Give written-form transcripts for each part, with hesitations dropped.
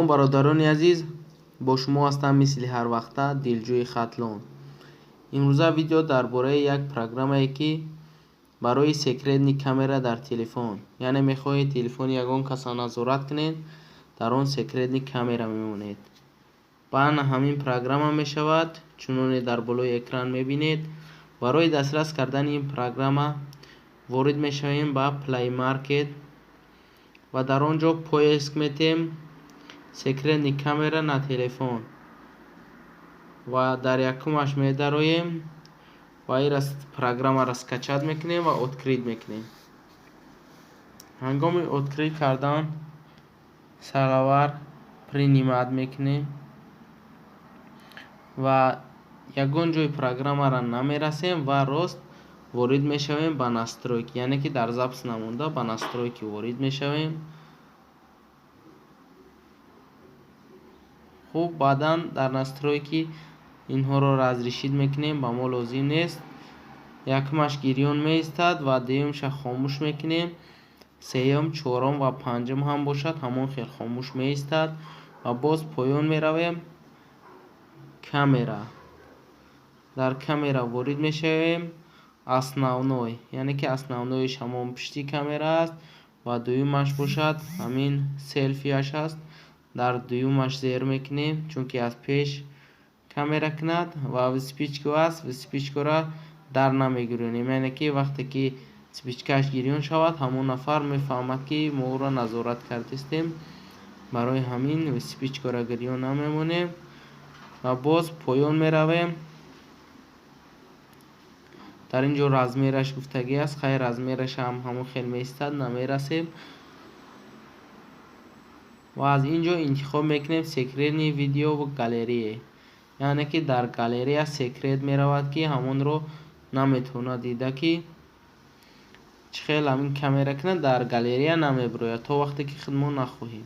Салом бародарони азиз, бо шумо ҳастам мисли ҳар вақта Дилҷӯи Хатлон. Имрӯза видео дар бораи як программае ки барои секретный камера дар телефон, яъне мехоҳед телефони ягон каса назорат кунед, дар он секретный камера мемонед. Ба ҳамин программа мешавад, чуноне дар болои экран мебинед. Барои дастрас кардани ин программа ворид мешавем ба Play Market ва дар он ҷо поиск метем секретный камера на телефон ва дар якумаш медароем ва ин программаро скачать мекунем ва открыть мекунем. Ҳангоми открыть кардан саравар принимать мекунем ва ягон ҷои программаро намерасем ва рост ворид мешавем ба настройки, яъне ки дар запись намонда ба настройки ворид мешавем. Хуб, баъдан дар настройки инҳоро разрешить мекунем, ба мо лозим нест. Якумаш гирён меистад ва дуюмша хомӯш мекунем. Сеюм, чорум ва панҷум ҳам бошад, ҳамон хел хомӯш меистад ва боз поён меравем. Камера. Дар камера ворид мешавем. Основной, яъне ки основноиш ҳамон пишти камера аст ва дуюмаш бошад ҳамин селфиаш аст. Дар дуюмаш зер мекунем, чунки аз пеш камера кунад ва вспышка аст, вспышкаро дар намегирёнем, яъне ки вақте ки вспышкааш гирён шавад, ҳамон нафар мефаҳмад ки мо ӯро назорат кардистем. Барои ҳамин вспышкаро гирён намемонем ва боз поён меравем. Дар ин ҷо размераш гуфтагӣ аст, хайр размераш ҳам ҳамон хел меистад, намерасем. Ва аз ин ҷо интихоб мекунем секретный видео ва галерея, яъне ки дар галерея секрет меравад, ки ҳамонро наметавонад дида, ки чӣ хел ҳамин камера кунад, дар галерея намебирояд то вақте ки худ мо нахоҳем.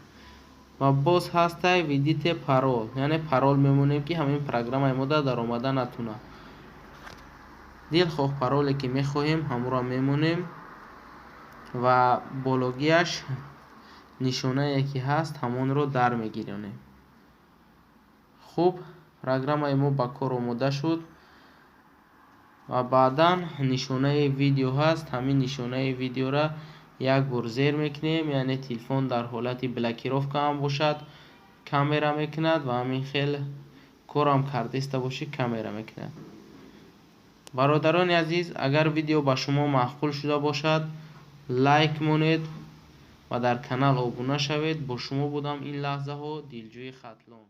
Ва боз ҳастай введите парол, яъне парол мемонем, ки ҳамин программаи мо даромада натунад. Дилхоҳ пароле ки мехоҳем ҳамонро мемонем ва бологиаш нишонае ки ҳаст ҳамонро дар мегирёнем. Хуб, программаи мо ба кор омода шуд ва баъдан нишонаи видео ҳаст. Ҳамин нишонаи видеоро як бор зер мекунем, яъне телефон дар ҳолати блокировка ҳам бошад камера мекунад ва ҳамин хел корам кардиста бошӣ камера мекунад. Бародарони азиз, агар видео ба шумо маъқул шуда бошад, лайк монед ва дар канал обуна шавед. Бо шумо будам ин лаҳзаҳо Дилҷӯи Хатлон.